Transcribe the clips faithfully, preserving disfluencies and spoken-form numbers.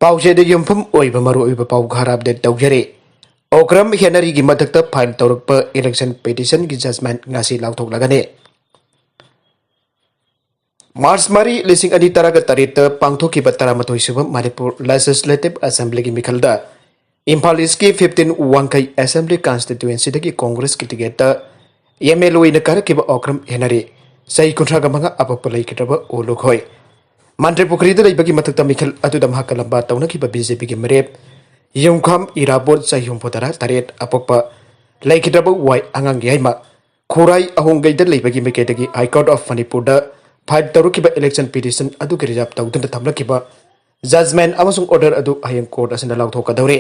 ꯄꯥꯎꯆꯦꯗꯒꯤ ꯌꯨꯝꯐꯝ ꯑꯣꯏꯕ ꯃꯔꯨꯑꯣꯏꯕ ꯄꯥꯎ ꯈꯔ ꯑꯞꯗꯦꯠ ꯇꯧꯖꯔꯤ꯫ ꯑꯣꯀ꯭ꯔꯝ ꯍꯦꯅꯔꯤꯒꯤ ꯃꯊꯛꯇ ꯐꯥꯏꯜ ꯇꯧꯔꯛꯄ ꯏꯂꯦꯛꯁꯟ ꯄꯤꯇꯤꯁꯟꯒꯤ ꯖꯖꯃꯦꯟ ꯉꯁꯤ ꯂꯥꯎꯊꯣꯛꯂꯒꯅꯤ꯫ ꯃꯥꯔꯆ ꯃꯔꯤ, ꯂꯤꯁꯤꯡ ꯑꯅꯤ ꯇꯔꯥꯒ ꯇꯔꯦꯠꯇ ꯄꯥꯡꯊꯣꯛꯈꯤꯕ ꯇꯔꯥꯃꯥꯊꯣꯏ ꯁꯨꯕ ꯃꯅꯤꯄꯨꯔ ꯂꯦꯖꯤꯁꯂꯦꯇꯤꯚ ꯑꯦꯁꯦꯝꯕ꯭ꯂꯤꯒꯤ ꯃꯤꯈꯜꯗ ꯏꯝꯐꯥꯜ ꯏꯁꯀꯤ ꯐꯤꯐꯇꯤꯟ ꯋꯥꯡꯈꯩ ꯑꯦꯁꯦꯝꯕ꯭ꯂꯤ ꯀꯟꯁꯇꯤꯇ꯭ꯋꯦꯟꯁꯤꯗꯒꯤ ꯀꯣꯡꯒ꯭ꯔꯦꯁꯀꯤ ꯇꯤꯀꯦꯠꯇ ꯑꯦꯝ ꯑꯦꯜ ꯑꯣꯏꯅ ꯀꯥꯔꯛꯈꯤꯕ ꯑꯣꯀ꯭ꯔꯝ ꯍꯦꯅꯔꯤ ꯆꯍꯤ ꯀꯨꯟꯊ꯭ꯔꯥꯒ ꯃꯉꯥ ꯑꯄꯣꯛꯄ ꯂꯩꯈꯤꯗ꯭ꯔꯕ ꯑꯣꯂꯨꯈꯣꯏ ꯃꯟꯇ꯭ꯔꯤ ꯄꯨꯈ꯭ꯔꯤꯗ ꯂꯩꯕꯒꯤ ꯃꯊꯛꯇ ꯃꯤꯈꯜ ꯑꯗꯨꯗ ꯃꯍꯥꯛꯀ ꯂꯝꯕꯥ ꯇꯧꯅꯈꯤꯕ ꯕꯤ ꯖꯦ ꯄꯤꯒꯤ ꯃꯤꯔꯦꯞ ꯌꯨꯝꯈꯥꯝ ꯏꯔꯥꯕꯣꯠ ꯆꯍꯤ ꯍꯨꯝꯐꯨꯇꯔꯥ ꯇꯔꯦꯠ ꯑꯄꯣꯛꯄ ꯂꯩꯈꯤꯗ꯭ꯔꯕ ꯋꯥꯏ ꯑꯉꯥꯡ ꯌꯥꯏꯃ ꯈꯨꯔꯥꯏ ꯑꯍꯣꯡꯒꯩꯗ ꯂꯩꯕꯒꯤ ꯃꯥꯏꯀꯩꯗꯒꯤ ꯍꯥꯏ ꯀꯣꯔꯠ ꯑꯣꯐ ꯃꯅꯤꯄꯨꯔꯗ ꯐꯥꯏꯜ ꯇꯧꯔꯛꯈꯤꯕ ꯏꯂꯦꯛꯁꯟ ꯄꯤꯇꯤꯁꯟ ꯑꯗꯨꯒꯤ ꯔꯤꯖꯥꯔꯚ ꯇꯧꯗꯨꯅ ꯊꯝꯂꯛꯈꯤꯕ ꯖꯖꯃꯦꯟ ꯑꯃꯁꯨꯡ ꯑꯣꯔꯗꯔ ꯑꯗꯨ ꯍꯌꯦꯡ ꯀꯣꯔꯠ ꯑꯁꯤꯅ ꯂꯥꯎꯊꯣꯛꯀꯗꯧꯔꯤ꯫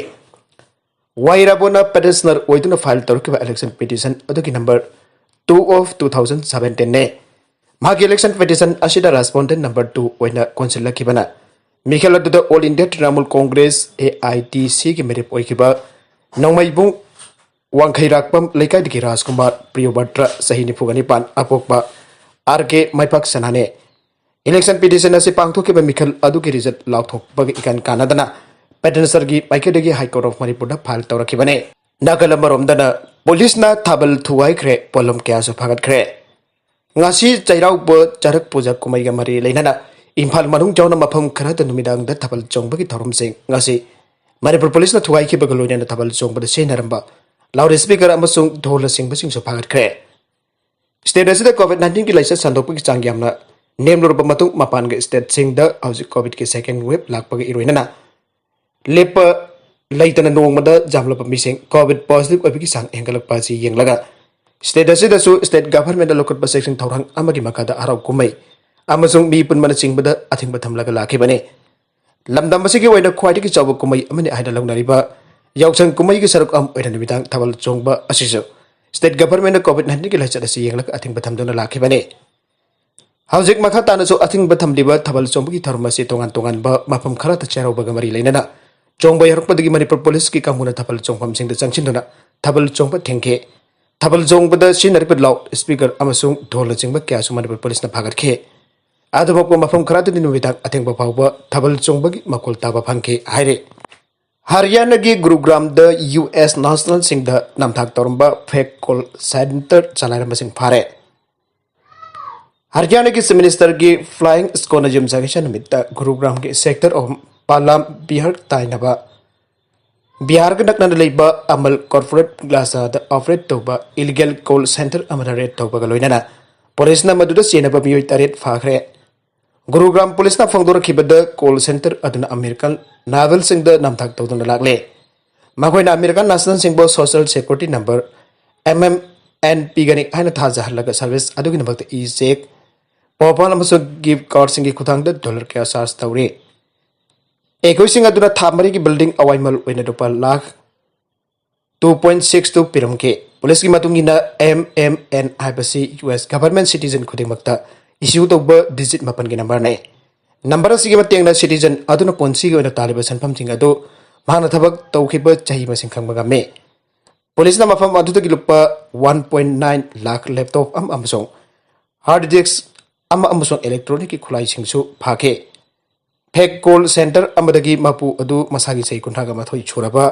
ꯋꯥꯏꯔꯥꯕꯣꯠꯅ ꯄꯦꯇꯤꯁꯅꯔ ꯑꯣꯏꯗꯨꯅ ꯐꯥꯏꯜ ꯇꯧꯔꯛꯈꯤꯕ ꯏꯂꯦꯛꯁꯟ ꯄꯤꯇꯤꯁꯟ ꯑꯗꯨꯒꯤ number two of two thousand ꯁꯕꯦꯟꯇꯤꯟꯅꯦ꯫ ꯃꯍꯥꯛꯀꯤ ꯏꯂꯦꯛꯁꯟ ꯄꯤꯇꯤꯁꯟ ꯑꯁꯤꯗ ꯔꯦꯁꯄꯣꯟꯗꯦꯟ ꯅꯝꯕꯔ ꯇꯨ ꯑꯣꯏꯅ ꯀꯣꯟꯁꯤꯜꯂꯛꯈꯤꯕꯅ ꯃꯤꯈꯜ ꯑꯗꯨꯗ all India Trinamool Congress, A I T ꯁꯤꯒꯤ ꯃꯤꯔꯦꯞ ꯑꯣꯏꯈꯤꯕ ꯅꯣꯡꯃꯩꯕꯨꯡ ꯋꯥꯡꯈꯩꯔꯥꯛꯄꯝ ꯂꯩꯀꯥꯏꯗꯒꯤ ꯔꯥꯖꯀꯨꯃꯥꯔ ꯄ꯭ꯔꯤꯌꯣꯕꯔꯇ꯭ꯔ, ꯆꯍꯤ ꯅꯤꯐꯨꯒ ꯅꯤꯄꯥꯟ, ꯑꯄꯣꯛꯄ ꯑꯥꯔ ꯀꯦ ꯃꯩꯄꯥꯛ ꯁꯅꯥꯅꯦ꯫ ꯏꯂꯦꯛꯁꯟ ꯄꯤꯇꯤꯁꯟ ꯑꯁꯤ ꯄꯥꯡꯊꯣꯛꯈꯤꯕ ꯃꯤꯈꯜ ꯑꯗꯨꯒꯤ ꯔꯤꯖꯜꯠ ꯂꯥꯎꯊꯣꯛꯄꯒ ꯏꯀꯥꯟ ꯀꯥꯟꯅꯗꯅ ꯄꯦꯇꯤꯁꯅꯔꯒꯤ ꯃꯥꯏꯀꯩꯗꯒꯤ ꯍꯥꯏ ꯀꯣꯔꯠ ꯑꯣꯐ ꯃꯅꯤꯄꯨꯔꯗ ꯐꯥꯏꯜ ꯇꯧꯔꯛꯈꯤꯕꯅꯤ꯫ ꯅꯥꯀꯜ ꯑꯃꯔꯣꯝꯗꯅ ꯄꯨꯂꯤꯁꯅ ꯊꯥꯕꯜ ꯊꯨꯒꯥꯏꯈ꯭ꯔꯦ, ꯄꯣꯠꯂꯨꯝ ꯀꯌꯥꯁꯨ ꯐꯥꯒꯠꯈ꯭ꯔꯦ꯫ ꯉꯁꯤ ꯆꯩꯔꯥꯎꯕ ꯆꯔꯛ ꯄꯨꯖꯥ ꯀꯨꯝꯍꯩꯒ ꯃꯔꯤ ꯂꯩꯅꯅ ꯏꯝꯐꯥꯜ ꯃꯅꯨꯡ ꯌꯥꯎꯅ ꯃꯐꯝ ꯈꯔꯗ ꯅꯨꯃꯤꯗꯥꯡꯗ ꯊꯥꯕꯜ ꯆꯣꯡꯕꯒꯤ ꯊꯧꯔꯝꯁꯤꯡ ꯉꯁꯤ ꯃꯅꯤꯄꯨꯔ ꯄꯨꯂꯤꯁꯅ ꯊꯨꯒꯥꯏꯈꯤꯕꯒ ꯂꯣꯏꯅꯅ ꯊꯥꯕꯜ ꯆꯣꯡꯕꯗ ꯁꯤꯖꯤꯟꯅꯔꯝꯕ ꯂꯥꯎꯗ ꯁ꯭ꯄꯤꯀꯔ ꯑꯃꯁꯨꯡ ꯙꯣꯜꯅꯆꯤꯡꯕꯁꯤꯡꯁꯨ ꯐꯥꯒꯠꯈ꯭ꯔꯦ꯫ ꯁ꯭ꯇꯦꯠ ꯑꯁꯤꯗ ꯀꯣꯚꯤꯗ ꯅꯥꯏꯟꯇꯤꯟꯒꯤ ꯂꯥꯏꯆꯠ ꯁꯟꯗꯣꯛꯄꯒꯤ ꯆꯥꯡ ꯌꯥꯝꯅ ꯅꯦꯝꯂꯨꯔꯕ ꯃꯇꯨꯡ, ꯃꯄꯥꯟꯒꯤ ꯁ꯭ꯇꯦꯠꯁꯤꯡꯗ ꯍꯧꯖꯤꯛ ꯀꯣꯚꯤꯗꯀꯤ ꯁꯦꯀꯦꯟ ꯋꯦꯕ ꯂꯥꯛꯄꯒ ꯏꯔꯣꯏꯅꯅ ꯂꯦꯞꯄ ꯂꯩꯇꯅ ꯅꯣꯡꯃꯗ ꯌꯥꯝꯂꯕ ꯃꯤꯁꯤꯡ ꯀꯣꯚꯤꯗ ꯄꯣꯖꯤꯇꯤꯚ ꯑꯣꯏꯕꯒꯤ ꯆꯥꯡ ꯍꯦꯟꯒꯠꯂꯛꯄ ꯑꯁꯤ ꯌꯦꯡꯂꯒ, ꯁ꯭ꯇꯦꯠ ꯑꯁꯤꯗꯁꯨ ꯁ꯭ꯇꯦꯠ ꯒꯚꯔꯟꯃꯦꯟꯠꯅ ꯂꯧꯈꯠꯄ ꯆꯦꯛꯁꯤꯟ ꯊꯧꯔꯥꯡ ꯑꯃꯒꯤ ꯃꯈꯥꯗ ꯍꯔꯥꯎ ꯀꯨꯝꯍꯩ ꯑꯃꯁꯨꯡ ꯃꯤ ꯄꯨꯟꯕꯅꯆꯤꯡꯕꯗ ꯑꯊꯤꯡꯕ ꯊꯝꯂꯒ ꯂꯥꯛꯈꯤꯕꯅꯤ꯫ ꯂꯝꯗꯝ ꯑꯁꯤꯒꯤ ꯑꯣꯏꯅ ꯈ꯭ꯋꯥꯏꯗꯒꯤ ꯆꯥꯎꯕ ꯀꯨꯝꯍꯩ ꯑꯃꯅꯤ ꯍꯥꯏꯅ ꯂꯧꯅꯔꯤꯕ ꯌꯥꯎꯁꯪ ꯀꯨꯝꯍꯩꯒꯤ ꯁꯔꯨꯛ ꯑꯃ ꯑꯣꯏꯅ ꯅꯨꯃꯤꯗꯥꯡ ꯊꯥꯕꯜ ꯆꯣꯡꯕ ꯑꯁꯤꯁꯨ ꯁ꯭ꯇꯦꯠ ꯒꯚꯔꯟꯃꯦꯟꯠꯅ ꯀꯣꯚꯤꯗ ꯅꯥꯏꯟꯇꯤꯟꯒꯤ ꯂꯥꯏꯆꯠ ꯑꯁꯤ ꯌꯦꯡꯂꯒ ꯑꯊꯤꯡꯕ ꯊꯝꯗꯨꯅ ꯂꯥꯛꯈꯤꯕꯅꯤ꯫ ꯍꯧꯖꯤꯛ ꯃꯈꯥ ꯇꯥꯅꯁꯨ ꯑꯊꯤꯡꯕ ꯊꯝꯂꯤꯕ ꯊꯥꯕꯜ ꯆꯣꯡꯕꯒꯤ ꯊꯧꯔꯝ ꯑꯁꯤ ꯇꯣꯉꯥꯟ ꯇꯣꯉꯥꯟꯕ ꯃꯐꯝ ꯈꯔꯗ ꯆꯩꯔꯥꯎꯕꯒ ꯃꯔꯤ ꯂꯩꯅꯅ ꯆꯣꯡꯕ ꯌꯥꯎꯔꯛꯄꯗꯒꯤ ꯃꯅꯤꯄꯨꯔ ꯄꯨꯂꯤꯁꯀꯤ ꯀꯥꯡꯕꯨꯅ ꯊꯥꯕꯜ ꯆꯣꯡꯐꯝꯁꯤꯡꯗ ꯆꯪꯁꯤꯟꯗꯨꯅ ꯊꯥꯕꯜ ꯆꯣꯡꯕ ꯊꯤꯡꯈꯤ꯫ ꯊꯥꯕꯜ ꯆꯣꯡꯕꯗ ꯁꯤꯖꯤꯟꯅꯔꯤꯕ ꯂꯥꯎꯗ ꯁ꯭ꯄꯤꯀꯔ ꯑꯃꯁꯨꯡ ꯙꯣꯜꯅꯆꯤꯡꯕ ꯀꯌꯥꯁꯨ ꯃꯅꯤꯄꯨꯔ ꯄꯨꯂꯤꯁꯅ ꯐꯥꯒꯠꯈꯤ꯫ ꯑꯗꯨꯐꯥꯎꯕ ꯃꯐꯝ ꯈꯔꯗꯗꯤ ꯅꯨꯃꯤꯗꯥꯡ ꯑꯊꯦꯡꯕ ꯐꯥꯎꯕ ꯊꯥꯕꯜ ꯆꯣꯡꯕꯒꯤ ꯃꯈꯣꯜ ꯇꯥꯕ ꯐꯪꯈꯤ ꯍꯥꯏꯔꯤ꯫ ꯍꯔꯤꯌꯥꯅꯥꯒꯤ ꯒꯨꯔꯨꯒ꯭ꯔꯥꯝꯗ ꯌꯨ ꯑꯦꯁ ꯅꯦꯁꯅꯦꯜꯁꯤꯡꯗ ꯅꯝꯊꯥꯛ ꯇꯧꯔꯝꯕ ꯐꯦꯛ ꯀꯣꯜ ꯁꯦꯟꯇꯔ ꯆꯂꯥꯏꯔꯝꯕꯁꯤꯡ ꯐꯥꯔꯦ꯫ ꯍꯔꯤꯌꯥꯅꯥꯒꯤ ꯆꯤꯐ ꯃꯤꯅꯤꯁꯇꯔꯒꯤ ꯐ꯭ꯂꯥꯏꯌꯤꯡ ꯁ꯭ꯀꯣꯟꯅ ꯌꯨꯝꯁꯥꯀꯩꯁꯥ ꯅꯨꯃꯤꯠꯇ ꯒꯨꯔꯨꯒ꯭ꯔꯥꯝꯒꯤ ꯁꯦꯛꯇꯔ ꯑꯍꯨꯝ ꯄꯥꯂꯥꯝ ꯕꯤꯍꯥꯔ ꯇꯥꯏꯅꯕ ꯕꯤꯍꯥꯔꯒ ꯅꯛꯅꯅ ꯂꯩꯕ ꯑꯃꯜ ꯀꯣꯔꯄꯣꯔꯦꯠ ꯄ꯭ꯂꯥꯖꯥꯗ ꯑꯣꯄꯔꯦꯠ ꯇꯧꯕ ꯏꯂꯤꯒꯦꯜ ꯀꯣꯜ ꯁꯦꯟꯇꯔ ꯑꯃꯗ ꯔꯦꯗ ꯇꯧꯕꯒ ꯂꯣꯏꯅꯅ ꯄꯨꯂꯤꯁꯅ ꯃꯗꯨꯗ ꯆꯦꯟꯅꯕ ꯃꯤꯑꯣꯏ ꯇꯔꯦꯠ ꯐꯥꯈ꯭ꯔꯦ꯫ ꯒꯨꯔꯨꯒ꯭ꯔꯥꯝ ꯄꯨꯂꯤꯁꯅ ꯐꯣꯡꯗꯣꯔꯛꯈꯤꯕꯗ ꯀꯣꯜ ꯁꯦꯟꯇꯔ ꯑꯗꯨꯅ ꯑꯃꯦꯔꯤꯀꯥꯟ ꯅꯦꯁꯅꯦꯜꯁꯤꯡꯗ ꯅꯝꯊꯥꯛ ꯇꯧꯗꯨꯅ ꯂꯥꯛꯂꯦ꯫ ꯃꯈꯣꯏꯅ ꯑꯃꯦꯔꯤꯀꯥꯟ ꯅꯦꯁꯅꯦꯜꯁꯤꯡꯕꯨ social security number, M M N, ꯄꯤꯒꯅꯤ ꯍꯥꯏꯅ ꯊꯥꯖꯍꯜꯂꯒ ꯁꯔꯚꯤꯁ ꯑꯗꯨꯒꯤꯗꯃꯛꯇ ꯏ ꯆꯦꯛ, ꯄꯣꯄꯥꯟ ꯑꯃꯁꯨꯡ ꯒꯤꯐ ꯀꯥꯔꯗꯁꯤꯡꯒꯤ ꯈꯨꯠꯊꯥꯡꯗ ꯗꯣꯂꯔ ꯀꯌꯥ ꯆꯥꯔꯖ ꯇꯧꯔꯤ꯫ ꯑꯩꯈꯣꯏꯁꯤꯡ ꯑꯗꯨꯅ ꯊꯥ ꯃꯔꯤꯒꯤ ꯕꯤꯜꯗꯤꯡ ꯑꯋꯥꯏꯃꯜ ꯑꯣꯏꯅ ꯂꯨꯄꯥ lakh two point six two ꯄꯤꯔꯝꯈꯤ꯫ ꯄꯨꯂꯤꯁꯀꯤ ꯃꯇꯨꯡ ꯏꯟꯅ, ꯑꯦꯝ ꯑꯦꯝ ꯑꯦꯟ ꯍꯥꯏꯕꯁꯤ ꯌꯨ ꯑꯦꯁ ꯒꯚꯔꯟꯃꯦꯟꯠ ꯁꯤꯇꯤꯖꯟ ꯈꯨꯗꯤꯡꯃꯛꯇ ꯏꯁꯨ ꯇꯧꯕ ꯗꯤꯖꯤꯠ ꯃꯥꯄꯟꯒꯤ ꯅꯝꯕꯔꯅꯤ꯫ ꯅꯝꯕꯔ ꯑꯁꯤꯒꯤ ꯃꯇꯦꯡꯅ ꯁꯤꯇꯤꯖꯟ ꯑꯗꯨꯅ ꯄꯨꯟꯁꯤꯒꯤ ꯑꯣꯏꯅ ꯇꯥꯜꯂꯤꯕ ꯁꯦꯟꯐꯝꯁꯤꯡ ꯑꯗꯨ ꯃꯍꯥꯛꯅ ꯊꯕꯛ ꯇꯧꯈꯤꯕ ꯆꯍꯤ ꯃꯁꯤꯡ ꯈꯪꯕ ꯉꯝꯃꯤ꯫ ꯄꯨꯂꯤꯁꯅ ꯃꯐꯝ ꯑꯗꯨꯗꯒꯤ ꯂꯨꯄꯥ one point nine lakh laptop ꯑꯃ ꯑꯃꯁꯨꯡ ꯍꯥꯔꯗ ꯗꯤꯁꯛ ꯑꯃ ꯑꯃꯁꯨꯡ ꯏꯂꯦꯛꯇ꯭ꯔꯣꯅꯤꯛꯀꯤ ꯈꯨꯠꯂꯥꯏꯁꯤꯡꯁꯨ ꯐꯥꯈꯤ꯫ ꯐꯦꯛ ꯀꯣꯜ ꯁꯦꯟꯇꯔ ꯑꯃꯗꯒꯤ ꯃꯄꯨ ꯑꯗꯨ ꯃꯁꯥꯒꯤ ꯆꯍꯤ ꯀꯨꯟꯊ꯭ꯔꯥꯒ ꯃꯥꯊꯣꯏ ꯁꯨꯔꯕ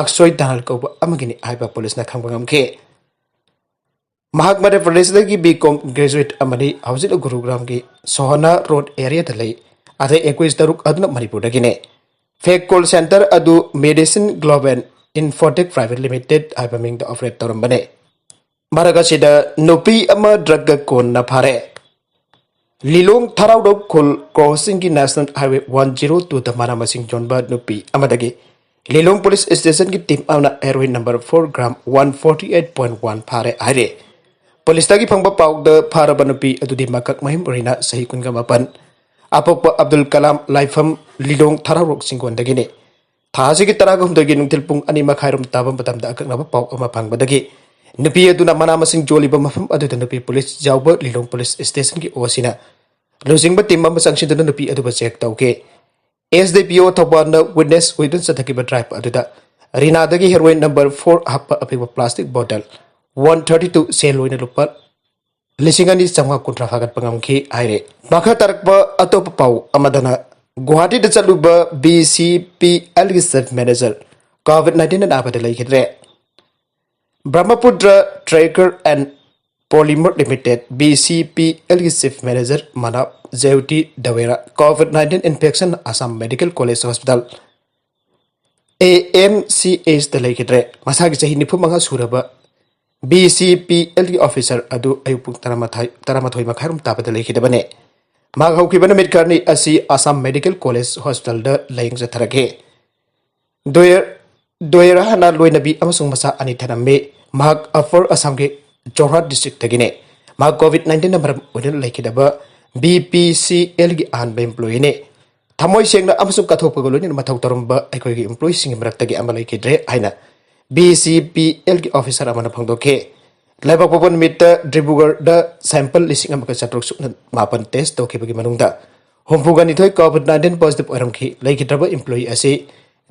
ꯑꯛꯁꯣꯏ ꯗꯥꯅꯜ ꯀꯧꯕ ꯑꯃꯒꯤꯅꯤ ꯍꯥꯏꯕ ꯄꯨꯂꯤꯁꯅ ꯈꯪꯕ ꯉꯝꯈꯤ꯫ ꯃꯍꯥꯛ ꯃꯙ꯭ꯌ ꯄ꯭ꯔꯗꯦꯁꯇꯒꯤ ꯕꯤ ꯀꯣꯝ ꯒ꯭ꯔꯦꯖꯨꯑꯦꯠ ꯑꯃꯅꯤ꯫ ꯍꯧꯖꯤꯛ ꯒꯨꯔꯨꯒ꯭ꯔꯥꯝꯒꯤ ꯁꯣꯍꯅꯥ ꯔꯣꯗ ꯑꯦꯔꯤꯌꯥꯗ ꯂꯩ꯫ ꯑꯇꯩ ꯑꯦꯀꯨꯏꯁ ꯇꯔꯨꯛ ꯑꯗꯨꯅ ꯃꯅꯤꯄꯨꯔꯗꯒꯤꯅꯤ꯫ ꯐꯦꯛ ꯀꯣꯜ ꯁꯦꯟꯇꯔ ꯑꯗꯨ medicine global Infotech private limited ꯍꯥꯏꯕ ꯃꯤꯡꯗ ꯑꯣꯄꯔꯦꯠ ꯇꯧꯔꯝꯕꯅꯤ꯫ ꯃꯔꯛ ꯑꯁꯤꯗ ꯅꯨꯄꯤ ꯑꯃ ꯗ꯭ꯔꯒꯀ ꯀꯣꯟꯅ ꯐꯥꯔꯦ꯫ ꯂꯤꯂꯣꯡ ꯊꯔꯥꯎꯔꯣꯛ ꯈꯨꯜ ꯀ꯭ꯔꯣꯁꯤꯡꯒꯤ ꯅꯦꯁꯅꯦꯜ ꯍꯥꯏꯋꯦ ꯋꯥꯟ ꯖꯤꯔꯣ ꯇꯨꯗ ꯃꯅꯥ ꯃꯁꯤꯡ ꯌꯣꯟꯕ ꯅꯨꯄꯤ ꯑꯃꯗꯒꯤ ꯂꯤꯂꯣꯡ ꯄꯨꯂꯤꯁ ꯁ꯭ꯇꯦꯁꯟꯒꯤ ꯇꯤꯝ ꯑꯃꯅ heroine number four gram one forty eight point one ꯐꯥꯔꯦ ꯍꯥꯏꯔꯦ꯫ ꯄꯨꯂꯤꯁꯇꯒꯤ ꯐꯪꯕ ꯄꯥꯎꯗ ꯐꯥꯔꯕ ꯅꯨꯄꯤ ꯑꯗꯨꯗꯤ ꯃꯀꯛ ꯃꯌꯨꯝ ꯔꯤꯅꯥ, ꯆꯍꯤ ꯀꯨꯟꯒ ꯃꯥꯄꯟ, ꯑꯄꯣꯛꯄ ꯑꯕꯗꯨꯜ ꯀꯂꯥꯝ ꯂꯥꯏꯐꯝ, ꯂꯤꯂꯣꯡ ꯊꯔꯥꯎꯔꯣꯛ ꯆꯤꯡꯒꯣꯟꯗꯒꯤꯅꯤ꯫ ꯊꯥ ꯑꯁꯤꯒꯤ ꯇꯔꯥꯒ ꯍꯨꯝꯗꯣꯏꯒꯤ ꯅꯨꯡꯊꯤꯜ ꯄꯨꯡ ꯑꯅꯤ ꯃꯈꯥꯏꯔꯣꯝ ꯇꯥꯕ ꯃꯇꯝꯗ ꯑꯀꯛꯅꯕ ꯄꯥꯎ ꯑꯃ ꯐꯪꯕꯗꯒꯤ ꯅꯨꯄꯤ ꯑꯗꯨꯅ ꯃꯅꯥ ꯃꯁꯤꯡ ꯌꯣꯜꯂꯤꯕ ꯃꯐꯝ ꯑꯗꯨꯗ ꯅꯨꯄꯤ ꯄꯨꯂꯤꯁ ꯌꯥꯎꯕ ꯂꯤꯂꯣꯡ ꯄꯨꯂꯤꯁ ꯁ꯭ꯇꯦꯁꯟꯒꯤ ꯑꯣꯁꯤꯅ ꯂꯨꯆꯤꯡꯕ ꯇꯤꯝ ꯑꯃ ꯆꯪꯁꯤꯟꯗꯨꯅ ꯅꯨꯄꯤ ꯑꯗꯨꯕꯨ ꯆꯦꯛ ꯇꯧꯈꯤ꯫ ꯑꯦꯁ ꯗꯤ ꯄꯤ ꯑꯣ ꯊꯧꯕꯥꯜꯅ ꯋꯤꯠꯅꯦꯁ ꯑꯣꯏꯗꯨꯅ ꯆꯠꯊꯈꯤꯕ ꯗ꯭ꯔꯥꯏꯚ ꯑꯗꯨꯗ ꯔꯤꯅꯥꯗꯒꯤ ꯍꯦꯔꯣꯏꯟ ꯅꯝꯕꯔ ꯐꯣꯔ ꯍꯥꯞꯄ ꯑꯄꯤꯛꯄ ꯄ꯭ꯂꯥꯁꯇꯤꯛ ꯕꯣꯇꯜ ꯋꯥꯟ ꯊꯥꯔꯇꯤ ꯇꯨ, ꯁꯦꯜ ꯑꯣꯏꯅ ꯂꯨꯄꯥ ꯂꯤꯁꯤꯡ ꯑꯅꯤ ꯆꯥꯝꯃꯉꯥ ꯀꯨꯟꯊ꯭ꯔꯥ ꯐꯥꯒꯠꯄ ꯉꯝꯈꯤ ꯍꯥꯏꯔꯦ꯫ ꯃꯈꯥ ꯇꯥꯔꯛꯄ ꯑꯇꯣꯞꯄ ꯄꯥꯎ ꯑꯃꯗꯅ, ꯒꯨꯋꯥꯍꯥꯇꯤꯗ ꯆꯠꯂꯨꯕ BCPLꯒꯤ chief manager COVID nineteen ꯅꯥꯕꯗ ꯂꯩꯈꯤꯗ꯭ꯔꯦ꯫ Brahmaputra Tracker and Polymer Limited, BCPLꯒꯤ chief manager ꯃꯅꯥꯕ Jyoti ꯗꯋꯦꯔꯥ COVID nineteen infection Assam Medical College Hospital, AMCHꯇ ꯂꯩꯈꯤꯗ꯭ꯔꯦ꯫ ꯃꯁꯥꯒꯤ ꯆꯍꯤ ꯅꯤꯐꯨ ꯃꯉꯥ ꯁꯨꯔꯕ BCPLꯒꯤ officer ꯑꯗꯨ ꯑꯌꯨꯛ ꯄꯨꯡ ꯇꯔꯥꯃꯥꯊꯣꯏ, ꯇꯔꯥꯃꯥꯊꯣꯏ ꯃꯈꯥꯏꯔꯣꯝ ꯇꯥꯕꯗ ꯂꯩꯈꯤꯗꯕꯅꯦ꯫ ꯃꯍꯥꯛ ꯍꯧꯈꯤꯕ ꯅꯨꯃꯤꯠ ꯈꯔꯅꯤ ꯑꯁꯤ Assam Medical College Hospitalꯗ ꯂꯥꯌꯦꯡ ꯆꯠꯊꯔꯛꯈꯤ꯫ ꯗꯣꯌꯔ, ꯗꯣꯌꯔꯍꯥꯅ ꯂꯣꯏꯅꯕꯤ ꯑꯃꯁꯨꯡ ꯃꯆꯥ ꯑꯅꯤ ꯊꯅꯝꯃꯤ꯫ ꯃꯍꯥꯛ Upper Assamꯒꯤ ꯖꯣꯔꯍꯥꯠ districtꯇꯒꯤꯅꯤ꯫ ꯃꯍꯥꯛ COVID nineteenꯅ ꯃꯔꯝ ꯑꯣꯏꯗꯨꯅ ꯂꯩꯈꯤꯗꯕ BPCLꯒꯤ ꯑꯍꯥꯟꯕ employeeꯅꯤ꯫ "ꯊꯃꯣꯏ ꯁꯦꯡꯅ ꯑꯃꯁꯨꯡ ꯀꯠꯊꯣꯛꯄꯒ ꯂꯣꯏꯅꯅ ꯃꯊꯧ ꯇꯧꯔꯝꯕ ꯑꯩꯈꯣꯏꯒꯤ employeeꯁꯤꯡꯒꯤ ꯃꯔꯛꯇꯒꯤ ꯑꯃ ꯂꯩꯈꯤꯗ꯭ꯔꯦ" ꯍꯥꯏꯅ BCPLꯒꯤ officer ꯑꯃꯅ ꯐꯣꯡꯗꯣꯛꯈꯤ꯫ ꯂꯩꯕꯥꯛꯄꯣꯛꯄ ꯅꯨꯃꯤꯠꯇ ꯗꯤꯕ꯭ꯔꯨꯒꯔꯗ sample ꯂꯤꯁꯤꯡ ꯑꯃꯒ ꯆꯥꯇ꯭ꯔꯨꯛ ꯁꯨꯞꯅ ꯃꯥꯄꯟ test ꯇꯧꯈꯤꯕꯒꯤ ꯃꯅꯨꯡꯗ ꯍꯨꯝꯐꯨꯒ ꯅꯤꯊꯣꯏ COVID nineteen positive ꯑꯣꯏꯔꯝꯈꯤ꯫ ꯂꯩꯈꯤꯗ꯭ꯔꯕ employee ꯑꯁꯤ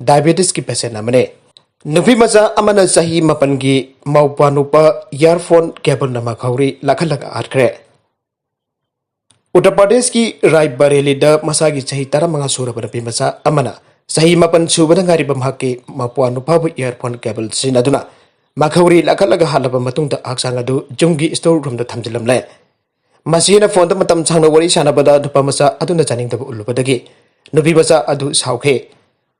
diabetesꯀꯤ patient ꯑꯃꯅꯤ꯫ ꯅꯨꯄꯤ ꯃꯆꯥ ꯑꯃꯅ ꯆꯍꯤ ꯃꯥꯄꯟꯒꯤ ꯃꯧꯄ꯭ꯋꯥ ꯅꯨꯄꯥ earphone cableꯅ ꯃꯈꯧꯔꯤ ꯂꯥꯛꯍꯜꯂꯒ ꯍꯥꯠꯈ꯭ꯔꯦ꯫ ꯎꯠꯇꯔ ꯄ꯭ꯔꯗꯦꯁꯀꯤ ꯔꯥꯏꯕꯔꯦꯂꯤꯗ ꯃꯁꯥꯒꯤ ꯆꯍꯤ ꯇꯔꯥꯃꯉꯥ ꯁꯨꯔꯕ ꯅꯨꯄꯤ ꯃꯆꯥ ꯑꯃꯅ ꯆꯍꯤ ꯃꯥꯄꯟ ꯁꯨꯕꯗ ꯉꯥꯏꯔꯤꯕ ꯃꯍꯥꯛꯀꯤ ꯃꯄ꯭ꯋꯥ ꯅꯨꯄꯥꯕꯨ earphone cable ꯁꯤꯖꯤꯟꯅꯗꯨꯅ ꯃꯈꯧꯔꯤ ꯂꯥꯛꯍꯜꯂꯒ ꯍꯥꯠꯂꯕ ꯃꯇꯨꯡꯗ ꯍꯛꯆꯥꯡ ꯑꯗꯨ ꯌꯨꯝꯒꯤ store roomꯗ ꯊꯝꯖꯤꯜꯂꯝꯂꯦ꯫ ꯃꯁꯤꯅ phoneꯗ ꯃꯇꯝ ꯁꯥꯡꯅ ꯋꯥꯔꯤ ꯁꯥꯟꯅꯕꯗ ꯅꯨꯄꯥ ꯃꯆꯥ ꯑꯗꯨꯅ ꯆꯥꯅꯤꯡꯗꯕ ꯎꯠꯂꯨꯕꯗꯒꯤ ꯅꯨꯄꯤ ꯃꯆꯥ ꯑꯗꯨ ꯁꯥꯎꯈꯤ꯫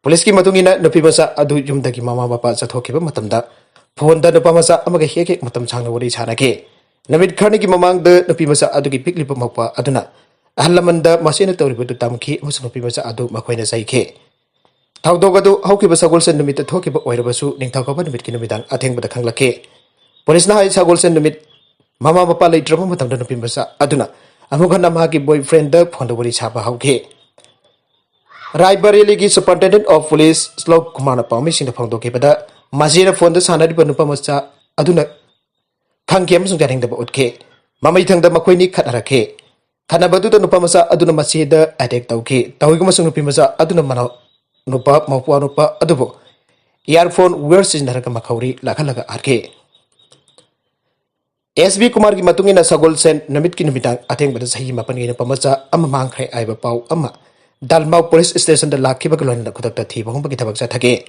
ꯄꯨꯂꯤꯁꯀꯤ ꯃꯇꯨꯡ ꯏꯟꯅ, ꯅꯨꯄꯤ ꯃꯆꯥ ꯑꯗꯨ ꯌꯨꯝꯗꯒꯤ ꯃꯃꯥ ꯃꯄꯥ ꯆꯠꯊꯣꯛꯈꯤꯕ ꯃꯇꯝꯗ phoneꯗ ꯅꯨꯄꯥ ꯃꯆꯥ ꯑꯃꯒ ꯍꯦꯛ ꯍꯦꯛ ꯃꯇꯝ ꯁꯥꯡꯅ ꯋꯥꯔꯤ ꯁꯥꯟꯅꯈꯤ꯫ ꯅꯨꯃꯤꯠ ꯈꯔꯅꯤꯒꯤ ꯃꯃꯥꯡꯗ ꯅꯨꯄꯤ ꯃꯆꯥ ꯑꯗꯨꯒꯤ ꯄꯤꯛꯂꯤꯕ ꯃꯧꯄ꯭ꯋꯥ ꯑꯗꯨꯅ ꯑꯍꯜ ꯂꯃꯟꯗ ꯃꯁꯤꯅ ꯇꯧꯔꯤꯕꯗꯨ ꯇꯝꯈꯤ ꯑꯃꯁꯨꯡ ꯅꯨꯄꯤ ꯃꯆꯥ ꯑꯗꯨ ꯃꯈꯣꯏꯅ ꯆꯩꯈꯤ꯫ ꯊꯧꯗꯣꯛ ꯑꯗꯨ ꯍꯧꯈꯤꯕ ꯁꯒꯣꯜꯁꯦꯟ ꯅꯨꯃꯤꯠꯇ ꯊꯣꯛꯈꯤꯕ ꯑꯣꯏꯔꯕꯁꯨ, ꯅꯤꯡꯊꯧꯀꯥꯕ ꯅꯨꯃꯤꯠꯀꯤ ꯅꯨꯃꯤꯗꯥꯡ ꯑꯊꯦꯡꯕꯗ ꯈꯪꯂꯛꯈꯤ꯫ ꯄꯨꯂꯤꯁꯅ ꯍꯥꯏ, ꯁꯒꯣꯜꯁꯦꯟ ꯅꯨꯃꯤꯠ ꯃꯃꯥ ꯃꯄꯥ ꯂꯩꯇ꯭ꯔꯕ ꯃꯇꯝꯗ ꯅꯨꯄꯤ ꯃꯆꯥ ꯑꯗꯨꯅ ꯑꯃꯨꯛ ꯍꯟꯅ ꯃꯍꯥꯛꯀꯤ boyfriendꯗ phoneꯗ ꯋꯥꯔꯤ ꯁꯥꯕ ꯍꯧꯈꯤ꯫ ꯔꯥꯏꯕꯔꯦꯂꯤꯒꯤ Superintendent of Police ꯁ꯭ꯂꯣꯛ ꯀꯨꯃꯥꯔꯅ ꯄꯥꯎꯃꯤꯁꯤꯡꯗ ꯐꯣꯡꯗꯣꯛꯈꯤꯕꯗ, ꯃꯁꯤꯅ phoneꯗ ꯁꯥꯟꯅꯔꯤꯕ ꯅꯨꯄꯥ ꯃꯆꯥ ꯑꯗꯨꯅ ꯈꯪꯈꯤ ꯑꯃꯁꯨꯡ ꯌꯥꯅꯤꯡꯗꯕ ꯎꯠꯈꯤ꯫ ꯃꯃꯩꯊꯪꯗ ꯃꯈꯣꯏꯅꯤ ꯈꯠꯅꯔꯛꯈꯤ꯫ ꯈꯠꯅꯕꯗꯨꯗ ꯅꯨꯄꯥ ꯃꯆꯥ ꯑꯗꯨꯅ ꯃꯆꯦꯗ attack ꯇꯧꯈꯤ꯫ ꯇꯧꯏꯒꯨꯝꯕꯁꯨꯡ ꯅꯨꯄꯤ ꯃꯆꯥ ꯑꯗꯨꯅ ꯃꯅꯥꯎ ꯅꯨꯄꯥ, ꯃꯧꯄ꯭ꯋꯥ ꯅꯨꯄꯥ ꯑꯗꯨꯕꯨ earphone wire ꯁꯤꯖꯤꯟꯅꯔꯒ ꯃꯈꯧꯔꯤ ꯂꯥꯛꯍꯜꯂꯒ ꯍꯥꯠꯈꯤ꯫ ꯑꯦꯁ ꯕꯤ ꯀꯨꯃꯥꯔꯒꯤ ꯃꯇꯨꯡ ꯏꯟꯅ ꯁꯒꯣꯜꯁꯦꯟ ꯅꯨꯃꯤꯠꯀꯤ ꯅꯨꯃꯤꯗꯥꯡ ꯑꯊꯦꯡꯕꯗ ꯆꯍꯤ ꯃꯥꯄꯟꯒꯤ ꯅꯨꯄꯥ ꯃꯆꯥ ꯑꯃ ꯃꯥꯡꯈ꯭ꯔꯦ ꯍꯥꯏꯕ ꯄꯥꯎ ꯑꯃ ꯗꯥꯜꯃꯥꯎ ꯄꯨꯂꯤꯁ ꯁ꯭ꯇꯦꯁꯟꯗ ꯂꯥꯛꯈꯤꯕꯒ ꯂꯣꯏꯅꯅ ꯈꯨꯗꯛꯇ ꯊꯤꯕ ꯍꯨꯝꯕꯒꯤ ꯊꯕꯛ ꯆꯠꯊꯈꯤ꯫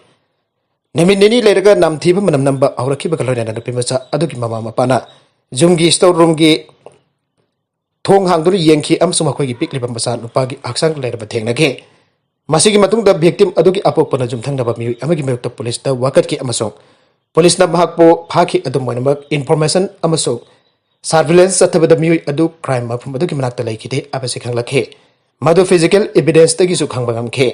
ꯅꯨꯃꯤꯠ ꯅꯤꯅꯤ ꯂꯩꯔꯒ ꯅꯝꯊꯤꯕ ꯃꯅꯝ ꯅꯝꯕ ꯍꯧꯔꯛꯈꯤꯕꯒ ꯂꯣꯏꯅꯅ ꯅꯨꯄꯤ ꯃꯆꯥ ꯑꯗꯨꯒꯤ ꯃꯃꯥ ꯃꯄꯥꯅ ꯌꯨꯝꯒꯤ ꯁ꯭ꯇꯣꯔ ꯔꯨꯝꯒꯤ ꯊꯣꯡ ꯍꯥꯡꯗꯨꯅ ꯌꯦꯡꯈꯤ ꯑꯃꯁꯨꯡ ꯃꯈꯣꯏꯒꯤ ꯄꯤꯛꯂꯤꯕ ꯃꯆꯥ ꯅꯨꯄꯥꯒꯤ ꯍꯛꯆꯥꯡ ꯂꯩꯔꯝꯕ ꯊꯦꯡꯅꯈꯤ꯫ ꯃꯁꯤꯒꯤ ꯃꯇꯨꯡꯗ ꯚꯤꯛꯇꯤꯝ ꯑꯗꯨꯒꯤ ꯑꯄꯣꯛꯄꯅ ꯌꯨꯝꯊꯪꯅꯕ ꯃꯤꯑꯣꯏ ꯑꯃꯒꯤ ꯃꯥꯌꯣꯛꯇ ꯄꯨꯂꯤꯁꯇ ꯋꯥꯀꯠꯈꯤ ꯑꯃꯁꯨꯡ ꯄꯨꯂꯤꯁꯅ ꯃꯍꯥꯛꯄꯨ ꯐꯥꯈꯤ꯫ ꯑꯗꯨꯝ ꯑꯣꯏꯅꯃꯛ, ꯏꯟꯐꯣꯔꯃꯦꯁꯟ ꯑꯃꯁꯨꯡ ꯁꯔꯚꯤꯂꯦꯟꯁ ꯆꯠꯊꯕꯗ ꯃꯤꯑꯣꯏ ꯑꯗꯨ ꯀ꯭ꯔꯥꯏꯝ ꯃꯐꯝ ꯑꯗꯨꯒꯤ ꯃꯅꯥꯛꯇ ꯂꯩꯈꯤꯗꯦ ꯍꯥꯏꯕꯁꯤ ꯈꯪꯂꯛꯈꯤ꯫ ꯃꯗꯨ ꯐꯤꯖꯤꯀꯦꯜ ꯏꯚꯤꯗꯦꯟꯁꯇꯒꯤꯁꯨ ꯈꯪꯕ ꯉꯝꯈꯤ꯫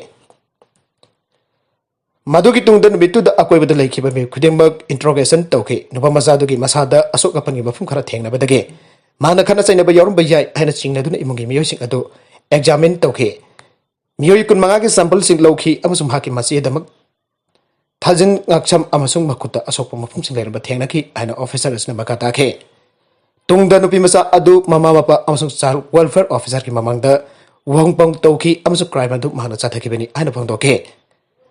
ꯃꯗꯨꯒꯤ ꯇꯨꯡꯗ ꯅꯨꯃꯤꯠꯇꯨꯗ ꯑꯀꯣꯏꯕꯗ ꯂꯩꯈꯤꯕ ꯃꯤꯑꯣꯏ ꯈꯨꯗꯤꯡꯃꯛ ꯏꯟꯇ꯭ꯔꯣꯒꯦꯁꯟ ꯇꯧꯈꯤ꯫ ꯅꯨꯄꯥ ꯃꯆꯥꯗꯨꯒꯤ ꯃꯁꯥꯗ ꯑꯁꯣꯛ ꯑꯄꯟꯒꯤ ꯃꯐꯝ ꯈꯔ ꯊꯦꯡꯅꯕꯗꯒꯤ ꯃꯍꯥꯛꯅ ꯈꯠꯅ ꯆꯩꯅꯕ ꯌꯥꯎꯔꯝꯕ ꯌꯥꯏ ꯍꯥꯏꯅ ꯆꯤꯡꯅꯗꯨꯅ ꯏꯃꯨꯡꯒꯤ ꯃꯤꯑꯣꯏꯁꯤꯡ ꯑꯗꯨ ꯑꯦꯛꯖꯥꯃꯤꯟ ꯇꯧꯈꯤ꯫ ꯃꯤꯑꯣꯏ ꯀꯨꯟꯃꯉꯥꯒꯤ ꯁꯦꯝꯄꯜꯁꯤꯡ ꯂꯧꯈꯤ ꯑꯃꯁꯨꯡ ꯃꯍꯥꯛꯀꯤ ꯃꯆꯦꯗꯃꯛ ꯊꯥꯖꯤꯟ ꯉꯥꯛꯁꯝ ꯑꯃꯁꯨꯡ ꯃꯈꯨꯠꯇ ꯑꯁꯣꯛꯄ ꯃꯐꯝꯁꯤꯡ ꯂꯩꯔꯝꯕ ꯊꯦꯡꯅꯈꯤ ꯍꯥꯏꯅ ꯑꯣꯐꯤꯁꯔ ꯑꯁꯤꯅ ꯃꯈꯥ ꯇꯥꯈꯤ꯫ ꯇꯨꯡꯗ ꯅꯨꯄꯤ ꯃꯆꯥ ꯑꯗꯨ ꯃꯃꯥ ꯃꯄꯥ ꯑꯃꯁꯨꯡ ꯆꯥꯏꯜ ꯋꯦꯜꯐꯤꯌꯔ ꯑꯣꯐꯤꯁꯔꯒꯤ ꯃꯃꯥꯡꯗ ꯋꯥꯍꯪ ꯄꯥꯎ ꯇꯧꯈꯤ ꯑꯃꯁꯨꯡ ꯀ꯭ꯔꯥꯏꯝ ꯑꯗꯨ ꯃꯍꯥꯛꯅ ꯆꯠꯊꯈꯤꯕꯅꯤ ꯍꯥꯏꯅ ꯐꯣꯡꯗꯣꯛꯈꯤ꯫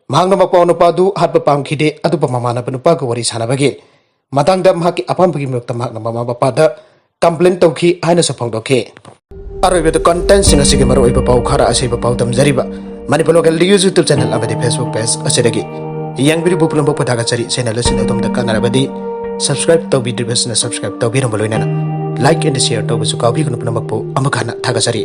ꯃꯍꯥꯛꯅ ꯃꯄꯥ ꯅꯨꯄꯥꯗꯨ ꯍꯥꯠꯄ ꯄꯥꯝꯈꯤꯗꯦ, ꯑꯗꯨꯕꯨ ꯃꯃꯥꯟꯅꯕ ꯅꯨꯄꯥꯒ ꯋꯥꯔꯤ ꯁꯥꯟꯅꯕꯒꯤ ꯃꯇꯥꯡꯗ ꯃꯍꯥꯛꯀꯤ ꯑꯄꯥꯝꯕꯒꯤ ꯃꯥꯌꯣꯛꯇ ꯃꯍꯥꯛꯅ ꯃꯃꯥ ꯃꯄꯥꯗ ꯀꯝꯄ꯭ꯂꯦꯟ ꯇꯧꯈꯤ ꯍꯥꯏꯅꯁꯨ ꯐꯣꯡꯗꯣꯛꯈꯤ꯫ ꯑꯔꯣꯏꯕꯗ ꯀꯟꯇꯦꯟꯠꯁꯤꯡ ꯑꯁꯤꯒꯤ ꯃꯔꯨꯑꯣꯏꯕ ꯄꯥꯎ ꯈꯔ ꯑꯁꯤꯕ ꯄꯥꯎ ꯇꯝꯖꯔꯤꯕ Manipur local news YouTube channel ꯑꯃꯗꯤ ꯐꯦꯁꯕꯨꯛ ꯄꯦꯖ ꯑꯁꯤꯗꯒꯤ꯫ ꯌꯦꯡꯕꯤꯔꯤꯕ ꯄꯨꯝꯅꯃꯛꯄꯨ ꯊꯥꯒꯠꯆꯔꯤ꯫ ꯆꯦꯅꯦꯜ ꯑꯁꯤꯅ ꯑꯗꯣꯝꯗ ꯀꯥꯟꯅꯔꯕꯗꯤ ꯁꯕꯁꯀ꯭ꯔꯥꯏꯕ ꯇꯧꯕꯤꯗ꯭ꯔꯤꯕꯁꯤꯅ ꯁꯕꯁꯀ꯭ꯔꯥꯏꯕ ꯇꯧꯕꯤꯔꯝꯕ ꯂꯣꯏꯅꯅ ꯂꯥꯏꯛ ꯑꯦꯟ ꯁꯤꯌꯔ ꯇꯧꯕꯁꯨ ꯀꯥꯎꯕꯤꯒꯅꯨ꯫ ꯄꯨꯝꯅꯃꯛꯄꯨ ꯑꯃꯨꯛ ꯍꯟꯅ ꯊꯥꯒꯠꯆꯔꯤ꯫